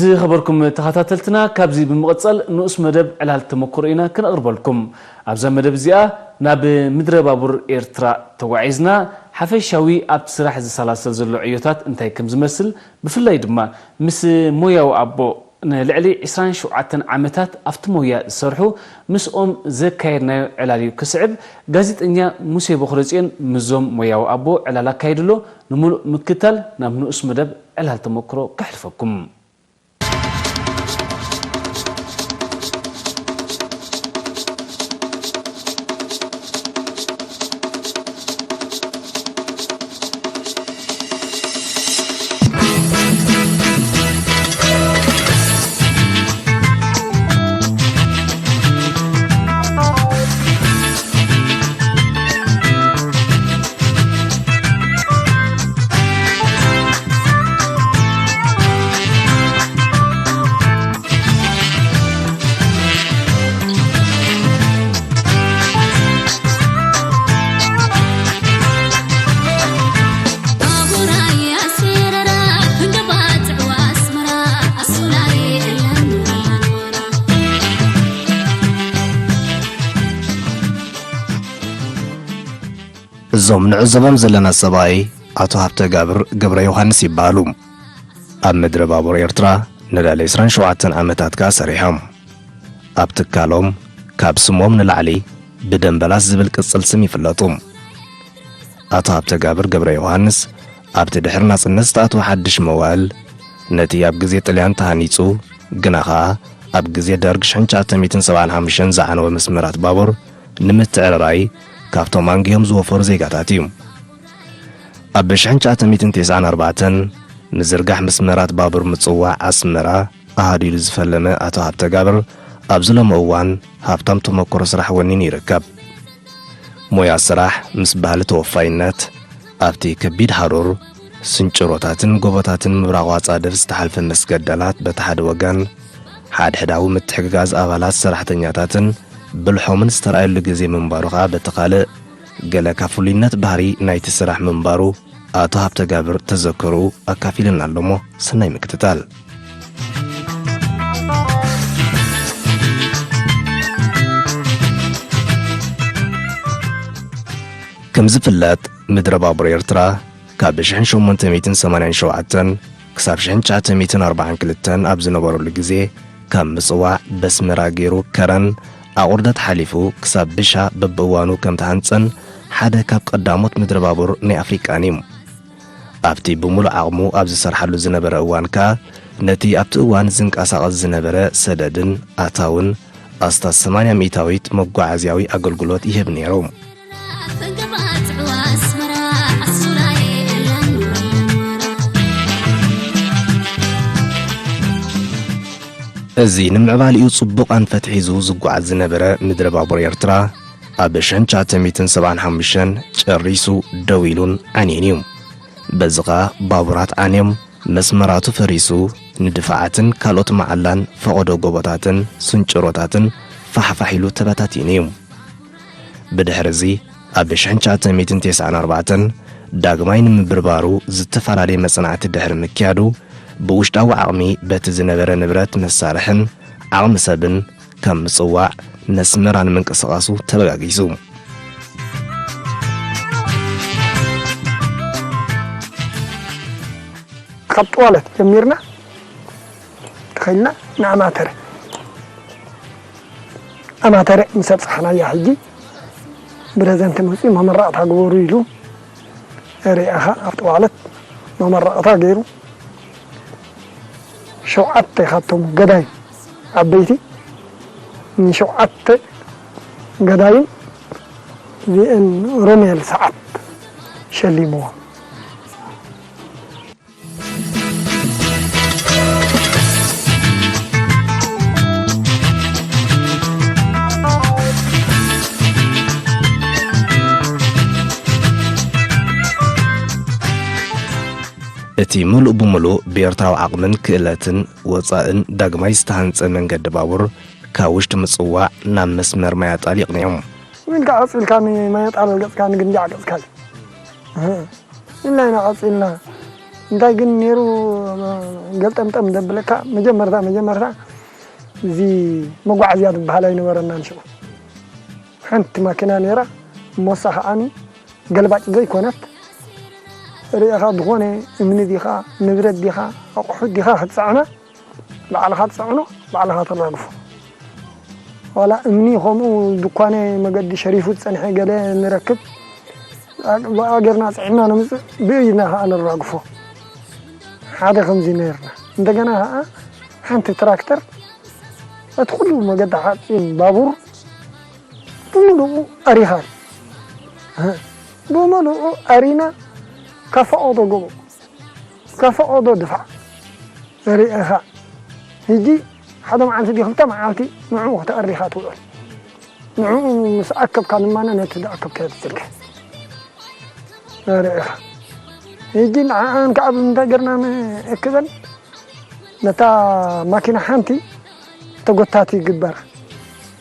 ዝኸበርኩም ተኸታተልትና፣ ካብዚ ብምቕጻል ንኡስ መደብ ዕላል ተመክሮ ኢና ክነቕርበልኩም። ኣብዛ መደብ እዚኣ ናብ ምድረ ባቡር ኤርትራ ተጓዒዝና፣ ሓፈሻዊ ኣብቲ ስራሕ ዝሰላሰል ዘሎ ዕዮታት እንታይ ከም ዝመስል፣ ብፍላይ ድማ ምስ ሞያዊ ኣቦ ንልዕሊ ዕስራን ሸውዓተን ዓመታት ኣብቲ ሞያ ዝሰርሑ ምስኦም ዘካየድናዮ ዕላል እዩ ክስዕብ። ጋዜጠኛ ሙሴ ቦኽረጽዮን ምስዞም ሞያዊ ኣቦ ዕላል ኣካይዱ ኣሎ። ንምሉእ ምክታል ናብ ንኡስ መደብ ዕላል ተመክሮ ከሕልፈኩም። እዞም ንዕዘቦም ዘለና ሰብኣይ ኣቶ ሃብተጋብር ገብረ ዮሃንስ ይበሃሉ። ኣብ ምድረ ባቡር ኤርትራ ንልዕሊ ዕስራን ሸውዓተን ዓመታት ከኣ ሰሪሖም። ኣብ ትካሎም ካብ ስሞም ንላዕሊ ብደምበላስ ዝብል ቅጽል ስም ይፍለጡ። ኣቶ ሃብተጋብር ገብረ ዮሃንስ ኣብቲ ድሕሪ ናጽነት ዝተኣትወ ሓድሽ መዋእል፣ ነቲ ኣብ ግዜ ጥልያን ተሃኒጹ ግና ኸኣ ኣብ ግዜ ደርግ ሽሕን ትሽዓተ ሚእትን ሰብዓን ሓሙሽተን ዝዓነወ መስመራት ባቡር ንምትዕርራይ ካብቶም ኣንጊሆም ዝወፈሩ ዜጋታት እዩ። ኣብ ሽሕን ትሽዓተ ሚእትን ተስዓን ኣርባዕተን ምዝርጋሕ መስመራት ባቡር ምጽዋዕ ኣስመራ ኣሃዱ ኢሉ ዝፈለመ ኣቶ ሃብተጋብር ኣብዚ ሎሚ እዋን ሃብታም ተመክሮ ስራሕ ወኒኑ ይርከብ። ሞያ ስራሕ ምስ ባህሊ ተወፋይነት፣ ኣብቲ ከቢድ ሃሩር፣ ስንጭሮታትን ጎቦታትን ምብራቕ ኣጻድፍ ዝተሓልፈ መስገደላት በቲ ሓደ ወገን፣ ሓድሕዳዊ ምትሕግጋዝ ኣባላት ሰራሕተኛታትን ብልሖምን ዝተራእየሉ ግዜ ምንባሩ ከኣ በቲ ካልእ፣ ገለ ካብ ፍሉይነት ባህሪ ናይቲ ስራሕ ምንባሩ ኣቶ ሃብተጋብር ተዘክሮኡ ኣካፊሉና ኣሎ እሞ ሰናይ ምክትታል። ከም ዝፍለጥ፣ ምድረ ባቡር ኤርትራ ካብ ሽሕን ሸሞንተ ሚእትን ሰማንያን ሸውዓተን ክሳብ ሽሕን ትሽዓተ ሚእትን ኣርባዓን ክልተን ኣብ ዝነበረሉ ግዜ፣ ካብ ምጽዋዕ በስመራ ገይሩ ከረን ኣቑርደት ሓሊፉ ክሳብ ብሻ በብእዋኑ ከም ተሃንጸን ሓደ ካብ ቀዳሞት ምድረ ባቡር ናይ ኣፍሪቃን እዩ። ኣብቲ ብምሉእ ዓቕሙ ኣብ ዝሰርሓሉ ዝነበረ እዋን ከኣ፣ ነቲ ኣብቲ እዋን ዝንቀሳቐስ ዝነበረ ሰደድን ኣታውን ኣስታት ሰማንያ ሚእታዊት መጓዓዝያዊ ኣገልግሎት ይህብ ነይሩ። እዚ ንምዕባሊኡ ጽቡቕ ኣንፈት ሒዙ ዝጓዓዝ ዝነበረ ምድረ ባቡር ኤርትራ፣ ኣብ ሽሕን ትሽዓተ ሚእትን ሰብዓን ሓሙሽተን ጨሪሱ ደው ኢሉን ዓንዩን እዩ። በዚ ኸኣ ባቡራት ዓንዮም፣ መስመራቱ ፈሪሱ፣ ንድፋዓትን ካልኦት መዓላን ፈቐዶ ጎቦታትን ስንጭሮታትን ፋሕፋሕ ኢሉ ተበታቲኑ እዩ። ብድሕሪ እዚ፣ ኣብ ሽሕን ትሽዓተ ሚእትን ተስዓን ኣርባዕተን ዳግማይ ንምብርባሩ ዝተፈላለየ መጽናዕቲ ድሕሪ ምክያዱ፣ ብውሽጣዊ ዓቕሚ በቲ ዝነበረ ንብረት መሳርሕን ዓቕሚ ሰብን ካብ ምጽዋዕ ነስመራ ንምንቅስቓሱ ተበጋጊሱ። ካብ ጠዋለት ጀሚርና ተኸይልና ንኣማተረ፣ ኣማተረ ምስ ኣብጻሕናያ፣ ሕጂ ብረዘንት መጺኡ መመረቕታ ግበሩ ኢሉ፣ ሪኣኻ ኣብ ጠዋለት መመረቕታ ገይሩ፣ ሸውዓተ ካብቶም ገዳይ ዓበይቲ፣ ንሸውዓተ ገዳይን ቪኤን ሮሜል ሰዓት ሸሊምዎም። እቲ ምሉእ ብምሉእ ብኤርትራዊ ዓቕምን ክእለትን ወጻእን ዳግማይ ዝተሃንጸ መንገዲ ባቡር፣ ካብ ውሽጢ ምጽዋዕ ናብ መስመር ማይ ኣጣል ይቕንዮም። ኢልካ ቀጺልካ ንማይ ኣጣል ገጽካ ንግንዳዕ ገጽካ እዩ። እህ፣ ኢልና ኢና ቀጺልና። እንታይ ግን ነይሩ፣ ገልጠምጠም ዘብለካ፣ መጀመርታ መጀመርታ እዚ መጓዓዝያ ዝበሃል ኣይነበረናን ሽዑ። ሓንቲ ማኪና ነይራ፣ እሞሳ ከዓኒ ገልባጭ ዘይኮነት፣ ርኢኻ ዝኾነ እምኒ ዲኻ፣ ንብረት ዲኻ፣ ኣቑሑት ዲኻ ክትጸዕና፣ ባዕልኻ ትጸዕኖ፣ ባዕልኻ ተራግፎ። ዋላ እምኒ ከምኡ ድኳነ መገዲ ሸሪፉ ዝጸንሐ ገለ ንረክብ፣ ብኣ ጌርና ጽዒንና ነምጽእ፣ ብኢድና ከኣ ነራግፎ። ሓደ ከምዚ ነይርና። እንደገና ከኣ ሓንቲ ትራክተር፣ እቲ ኩሉ መገዲ ሓጺን ባቡር ብምሉኡ ኣሪኻ፣ ብምሉኡ ኣሪና፣ ካብ ፈቐዶ ግቦ፣ ካብ ፈቐዶ ድፋዕ ርኢኻ። ሕጂ ሓደ መዓልቲ ድዩ ክልተ መዓልቲ ንዕኡ ከተእሪኻ ትውዕል። ንዕኡ ምስ ኣከብካ ድማ ነቲ ዝኣከብካዮ ትዝርግሕ። ርኢኻ። ሕጂ ንዓኣን ከዓ ብምንታይ ጌርና ንእክበን? ነታ ማኪና ሓንቲ ተጎታቲ ይግበራ።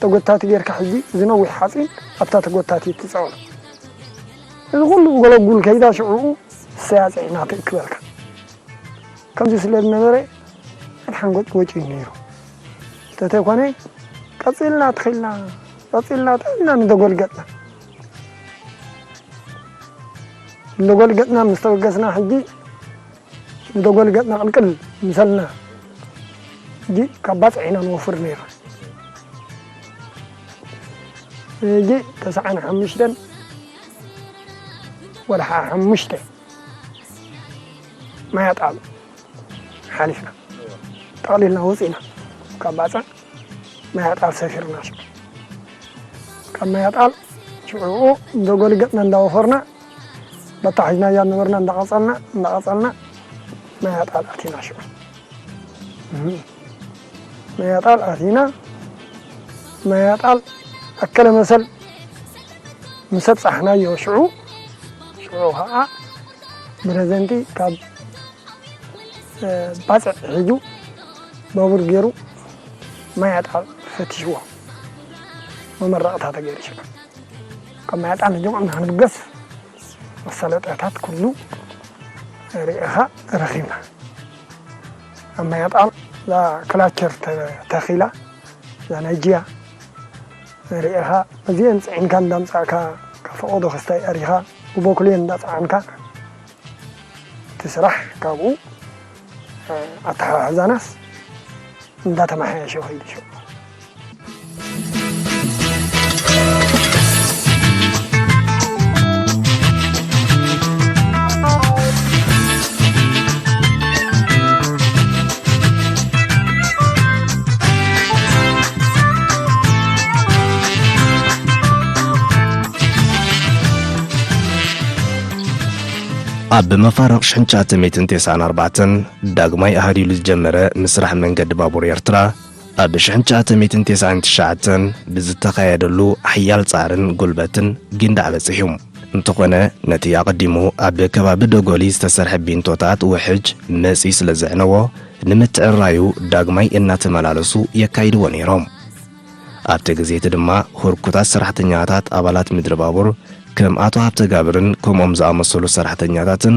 ተጎታቲ ጌርካ ሕጂ እዚ ነዊሕ ሓፂን ኣብታ ተጎታቲ ትፅዕኖ። እዚ ኩሉ ጎለጉል ከይዳ ሽዕኡ እሰያ ፅዒና ትእክበልካ። ከምዚ ስለ ዝነበረ፣ ሓንጎጭ ወጪ እዩ ነይሩ። እንተተይኮነ፣ ቀጺልና ትኺልና፣ ቀጺልና ትኺልና ንደጎል ገጽና። ንደጎል ገጽና ምስ ተበገስና፣ ሕጂ ንደጎል ገጽና ቅልቅል ምሰልና፣ ሕጂ ካብ ባጽዕ ኢና ንወፍር ነይርና። ሕጂ ተስዓን ሓሙሽተን ወርሓ ሓሙሽተ ማይ ኣጣል ሓሊፍና፣ ጠቕሊልና ወፂና። ካብ ባፅዕ ማይ ኣጣል ሰፊርና። ሽዑ ካብ ማይ ኣጣል ሽዑ ደጎል ገፅና እንዳወፈርና፣ በታ ሒዝናያ ነበርና እንዳቐፀልና፣ እንዳቐፀልና ማይ ኣጣል ኣቲና። ሽዑ ማይ ኣጣል ኣቲና፣ ማይ ኣጣል ኣከለ መሰል ምስ ኣብፃሕናዮ ሽዑ፣ ሽዑ ከዓ ብረዘንቲ ካብ፣ እ፣ ባፅዕ ሒዙ ባቡር ገይሩ ማይ ኣጣል ፈቲሽዎ። መመረቕታ ተገይሩ ሽዑ። ካብ ማይ ኣጣል ንጀምዑ ንክንብገስ መሳለጥያታት ኩሉ ርኢኻ ረኺብና። ኣብ ማይ ኣጣል እዛ ክላቸር ተ-፣ ተኺላ፣ እዛ ናይ ጅያ ርኢኻ፣ እዚአን ጽዒንካ እንዳምጻእካ ካብ ፈቐዶ ክስታይ ኣሪኻ፣ ብቦክሌን እንዳጸዓንካ እቲ ስራሕ ካብኡ፣ እ፣ ኣተሓሕዛናስ እንዳተመሓየሸ ኸይዱ። ሽዑ ኣብ መፋርቕ ሽሕን ትሽዓተ ሚእትን ተስዓን ኣርባዕተን ዳግማይ ኣሃዲሉ ዝጀመረ ምስራሕ መንገዲ ባቡር ኤርትራ፣ ኣብ ሽሕን ትሽዓተ ሚእትን ተስዓን ትሽዓተን ብዝተኻየደሉ ሓያል ጻዕርን ጉልበትን ጊንዳዕ በጺሑ። እንተኾነ፣ ነቲ ኣቐዲሙ ኣብ ከባቢ ደጎሊ ዝተሰርሐ ቢንቶታት ውሕጅ መጺኡ ስለ ዘዕነዎ፣ ንምትዕርራዩ ዳግማይ እናተመላለሱ የካይድዎ ነይሮም። ኣብቲ ግዜ እቲ ድማ፣ ህርኩታት ሰራሕተኛታት ኣባላት ምድሪ ባቡር፣ ከም ኣቶ ሃብተጋብርን ከምኦም ዝኣመሰሉ ሰራሕተኛታትን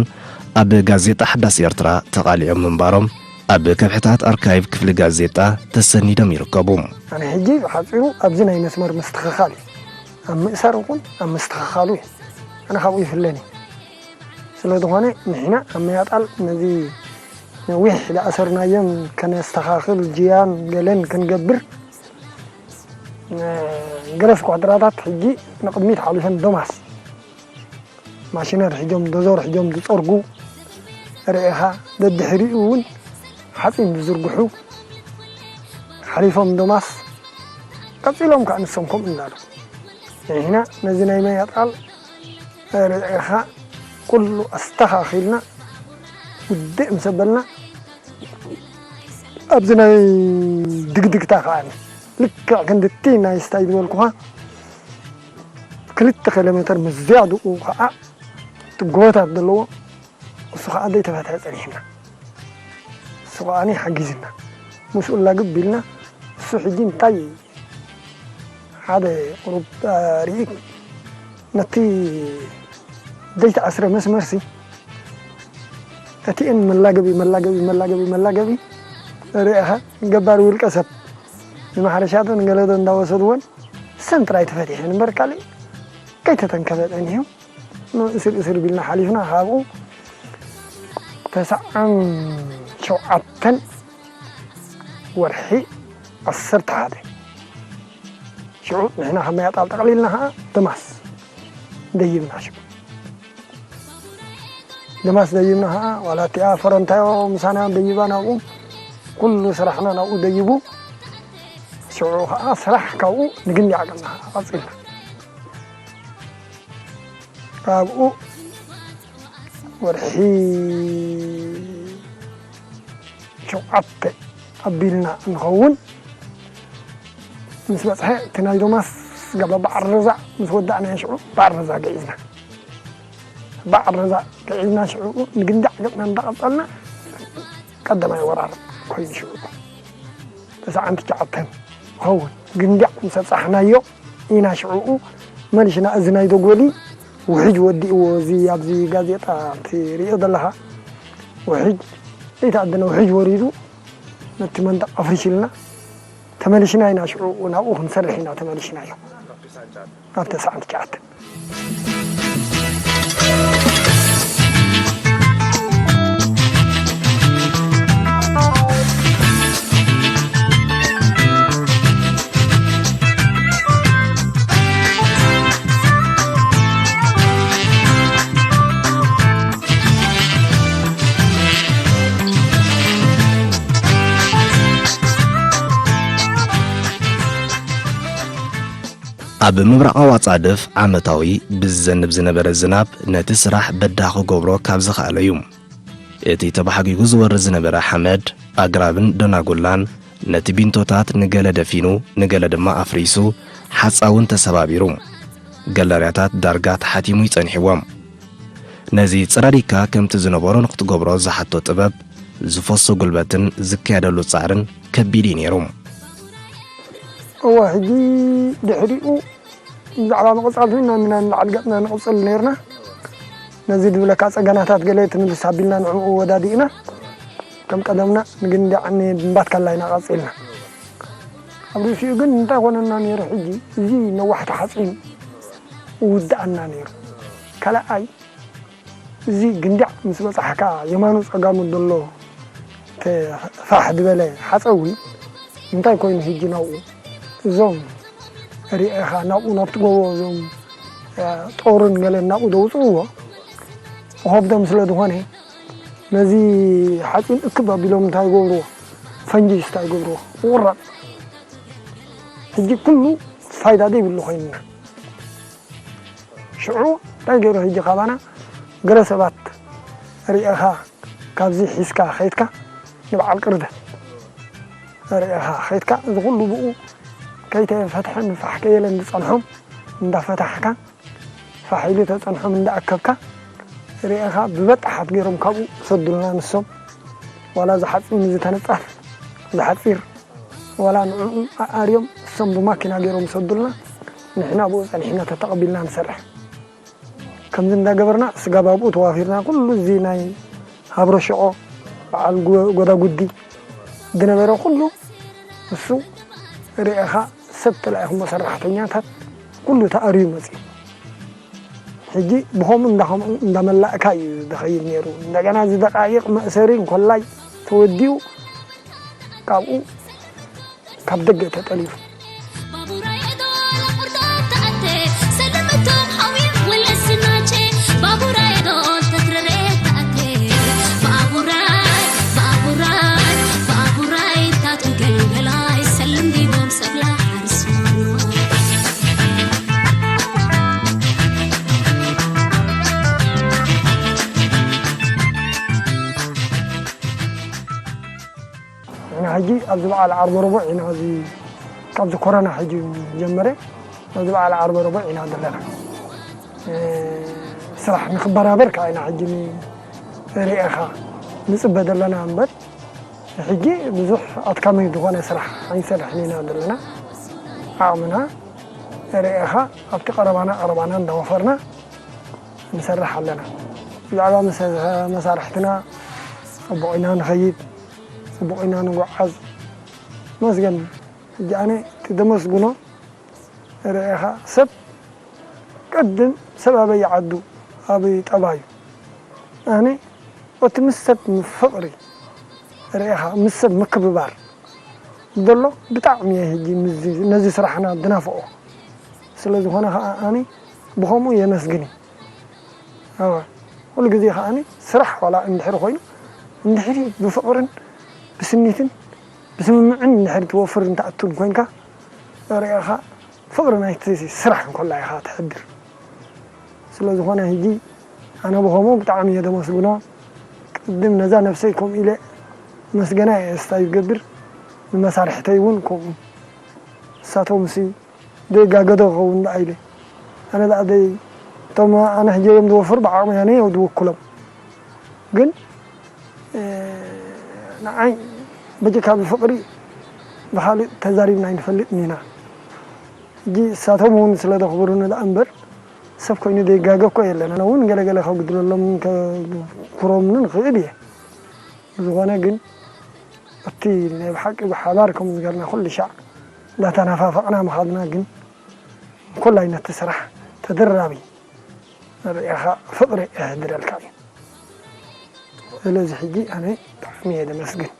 ኣብ ጋዜጣ ሓዳስ ኤርትራ ተቓሊዖም ምንባሮም ኣብ ከብሕታት ኣርካይቭ ክፍሊ ጋዜጣ ተሰኒዶም ይርከቡ። ኣነ ሕጂ ብሓጺሩ ኣብዚ ናይ መስመር ምስትኽኻል እዩ። ኣብ ምእሳር ይኹን ኣብ ምስትኽኻሉ እዩ። ኣነ ካብኡ ይፍለኒ። ስለ ዝኾነ ንሕና ኣብ መያጣል ነዚ ነዊሕ ዝኣሰርናዮም ከነስተኻኽል፣ ጅያን ገለን ክንገብር፣ እ፣ ገለ ስኳድራታት ሕጂ ንቕድሚት ሓሊፈን ዶማስ ማሽነር ሒዞም፣ ዶዞር ሒዞም ዝጸርጉ ርኢኻ፣ ደድሕሪኡ እውን ሓጺን ዝዝርግሑ ሓሊፎም ዶማስ ቀጺሎም ከኣ ንሶም ከምኡ እንዳሉ። ንሕና ነዚ ናይ ማይ ኣጣል ርኢኻ ኩሉ ኣስተኻኺልና ውድእ ምስ ኣበልና ኣብዚ ናይ ድግድግታ ከኣ ልክዕ ክንድቲ ናይ ስታይ ዝበልኩኻ ክልተ ኪሎ ሜትር ምስ ዝያድኡ ከኣ እቲ ጎቦታት ዘለዎ እሱ ከኣ ዘይተፈትሐ ጸኒሕና። እሱ ከኣ ሓጊዝና። ምስኡ ላግብ ኢልና፣ እሱ ሕጂ እንታይ ሓደ ቁሩብ፣ አ፣ ርኢት ነቲ ዘይተኣስረ መስመርሲ እቲኤን መላገቢ መላገቢ መላገቢ መላገቢ ርኢኻ፣ ገባር ውልቀ ሰብ ንማሕረሻ ዶ ንገለ ዶ እንዳወሰድወን፣ ሰን ጥራይ ተፈቲሐን እምበር ካልእ ከይተተንከፈ ጸኒሑ። ንእስር እስር ቢልና ሓሊፍና። ካብኡ ተስዓን ሸውዓተን ወርሒ ዓሰርተ ሓደ ሽዑ ንሕና ካብ ማይ ኣጣል ጠቕሊልና ኸዓ ደማስ ደይብና። ሽዑ ደማስ ደይብና ኸዓ ዋላ እቲኣ ፈረንታዮ ምሳና ደይባ ናብኡ፣ ኩሉ ስራሕና ናብኡ ደይቡ። ሽዑ ኸዓ ስራሕ ካብኡ ንግንዲ ዓቀብና ኸዓ ቀጺልና። ካብኡ ወርሒ ሸውዓተ ኣቢልና እንኸውን ምስ በጽሐ፣ እቲ ናይ ዶማስ ገባ በዓል ረዛዕ ምስ ወዳእናዮ ሽዑ በዓል ረዛዕ ገዒዝና። በዓል ረዛዕ ገዒዝና ሽዑ ንግንዲ ዓቀብና እንዳቐጸልና ቀዳማይ ወራር ኮይኑ ሽዑ ተስዓን ትሽዓተን ይኸውን። ግንዳዕ ምስ ኣብጻሕናዮ ኢና ሽዕኡ መሊሽና እዚ ናይ ደጎሊ ውሕጅ ወዲእዎ። እዚ ኣብዚ ጋዜጣ ትሪኦ ዘለኻ ውሕጅ፣ ዘይተኣደነ ውሕጅ ወሪዱ ነቲ መንደቕ ኣፍሪሽልና ተመሊሽና ኢና ሽዕኡ ናብኡ ክንሰርሕ ኢና ተመሊሽናዮ። ኣብ ተስዓን ትሽዓተን። ኣብ ምብራቓዊ ኣጻድፍ ዓመታዊ ብዝዘንብ ዝነበረ ዝናብ ነቲ ስራሕ በዳሂ ክገብሮ ካብ ዝኸኣለ እዩ። እቲ ተባሕጒጉ ዝወርድ ዝነበረ ሓመድ፣ ኣግራብን ደናጉላን ነቲ ቢንቶታት ንገለ ደፊኑ፣ ንገለ ድማ ኣፍሪሱ፣ ሓጻውን ተሰባቢሩ፣ ገለርያታት ዳርጋ ተሓቲሙ እዩ ጸኒሕዎም። ነዚ ጽራዲካ ከምቲ ዝነበሮ ንክትገብሮ ዝሓቶ ጥበብ፣ ዝፈሶ ጉልበትን ዝካየደሉ ጻዕርን ከቢድ እዩ ነይሩ። እወ፣ ሕጂ ድሕሪኡ ብዛዕባ ምቕጻል ኮይንና ኢና ንላዕሊ ገጽና ንቕጽል ነይርና። ነዚ ዝብለካ ጸገናታት ገለ ትምልስ ኣቢልና ንዕኡ ወዳዲእና፣ ከም ቀደምና ንግንዳዕ ንባትካላ ኢና ቀጺልና። ኣብ ርእሲኡ ግን እንታይ ኮነና ነይሩ፣ ሕጂ እዚ ነዋሕቲ ሓጺን ይውድኣና ነይሩ። ካልኣይ፣ እዚ ግንዳዕ ምስ በጻሕካ የማኑ ጸጋሙ ዘሎ ተ-፣ ፋሕ ዝበለ ሓጸዊ እንታይ ኮይኑ ሕጂ ናብኡ እዞም ርኢኻ ናብኡ ናብቲ ጎቦ እዞም፣ እ፣ ጦርን ገለን ናብኡ ዘውጽእዎ ምኸብዶም ስለ ዝኾነ ነዚ ሓጺን እክብ ኣቢሎም እንታይ ይገብርዎ? ፈንጂ ስታ ይገብርዎ። ይቑረጽ። ሕጂ ኩሉ ፋይዳ ዘይብሉ ኮይንና። ሽዑ እንታይ ገይሩ ሕጂ ካባና ገለ ሰባት ርኢኻ ካብዚ ሒዝካ ኸይድካ ንበዓል ቅርደ ርኢኻ ኸይድካ እዚ ኩሉ ብኡ ከይተፈትሐን ፋሕ ከየለን ዝጸንሖም እንዳፈታሕካ ፋሕ ኢሉ ተጸንሖም እንዳኣከብካ ርኢኻ ብበጣሓት ገይሮም ካብኡ ሰዱልና ንሶም ዋላ ዝሓጺን ዝተነጻፍ ዝሓጺር ዋላ ንዕኡ ኣኣርዮም እሶም ብማኪና ገይሮም ሰዱልና ንሕና ብኡ ጸኒሕና ተተቐቢልና ንሰርሕ። ከምዚ እንዳገበርና ስጋብ ኣብኡ ተዋፊርና ኩሉ እዚ ናይ ሃብሮ ሽቆ በዓል ጎ-፣ ጎዳጉዲ ዝነበረ ኩሉ እሱ ርኢኻ ሰብ ተላኢኹሞ ሰራሕተኛታት ኩሉ ተኣርዩ መጽዩ። ሕጂ ብኸምኡ እንዳኸምኡ እንዳመላእካ እዩ ዝኸይድ ነይሩ። እንደገና እዚ ደቃይቕ መእሰሪ እንኮላይ ተወዲኡ ካብኡ ካብ ደገ ተጠሊፉ። ንሕና ሕጂ ኣብዚ በዓል ዓርቢ ረቡዕ ኢና፣ እዚ ካብዚ ኮሮና ሕጂ ጀመረ፣ ኣብዚ በዓል ዓርቢ ረቡዕ ኢና ዘለና። እ፣ ስራሕ ንክበራበር ከዓ ኢና ሕጂ ንርእኻ ንጽበ ዘለና እምበር፣ ሕጂ ብዙሕ ኣድካሚ ዝኾነ ስራሕ ኣይንሰርሕን ኢና ዘለና። ዓቕምና ርእኻ ኣብቲ ቀረባና ቀረባና እንዳወፈርና ንሰርሕ ኣለና። ብዛዕባ መሰ-፣ መሳርሕትና ጽቡቕ ኢና ንኸይድ፣ ጽቡቕ ኢና ንጓዓዝ። መስገን ሕጂ ኣነ እቲ ደመስግኖ ርኢኻ ሰብ ቅድም ሰብ ኣበይ ዓዱ ኣበይ ጠባዩ ኣነ እቲ ምስ ሰብ ፍቕሪ ርኢኻ ምስ ሰብ ምክብባር ዘሎ ብጣዕሚ እየ ሕጂ ምስዚ ነዚ ስራሕና ዝናፍቖ። ስለ ዝኾነ ኸዓ ኣነ ብኸምኡ የመስግን እየ። ኣወ፣ ኩሉ ግዜ ኸዓ ስራሕ ዋላ እንድሕር ኮይኑ እንድሕሪ ብፍቕርን ብስኒትን ብስምምዕን እንድሕሪ ትወፍርን ትኣቱን ኮይንካ ርኢኻ ፍቕሪ ናይቲ ስራሕ እንኮላ ኢኻ ተሕድር። ስለ ዝኾነ ሕጂ ኣነ ብኸምኡ ብጣዕሚ እየ ደመስግኖ። ቅድም ነዛ ነብሰይ ከምኡ ኢለ መስገና እየ እስታይ ዝገብር ንመሳርሕተይ እውን ከምኡ እሳቶም ሲ ዘይጋገዶ ክኸውን ደኣ ኢለ ኣነ ደኣ ደይ እቶም ኣነ ሕጂ እዮም ዝወፍሩ ብዓቕሚ ኣነ እዮም ዝውክሎም ግን ንዓይ በጀካ ብፍቕሪ ብኻልእ ተዛሪብና ኣይንፈልጥን ኢና። ሕጂ እሳቶም እውን ስለ ዘኽብሩኒ ደኣ እምበር ሰብ ኮይኑ ዘይጋገ እኮ የለን። ኣነ እውን ገለገለ ከጉድለሎም ከኩሮምኒ ንኽእል እየ። ብዝኾነ ግን እቲ ናይ ብሓቂ ብሓባር ከም ዝገርና ኩሉ ሻዕ እንዳተናፋፈቕና ምኻድና ግን ኩላይ ነቲ ስራሕ ተደራቢ ርኢኻ ፍቕሪ የሕድረልካ እዩ። ስለዚ ሕጂ ኣነ ብጣዕሚ እየ ደመስግን።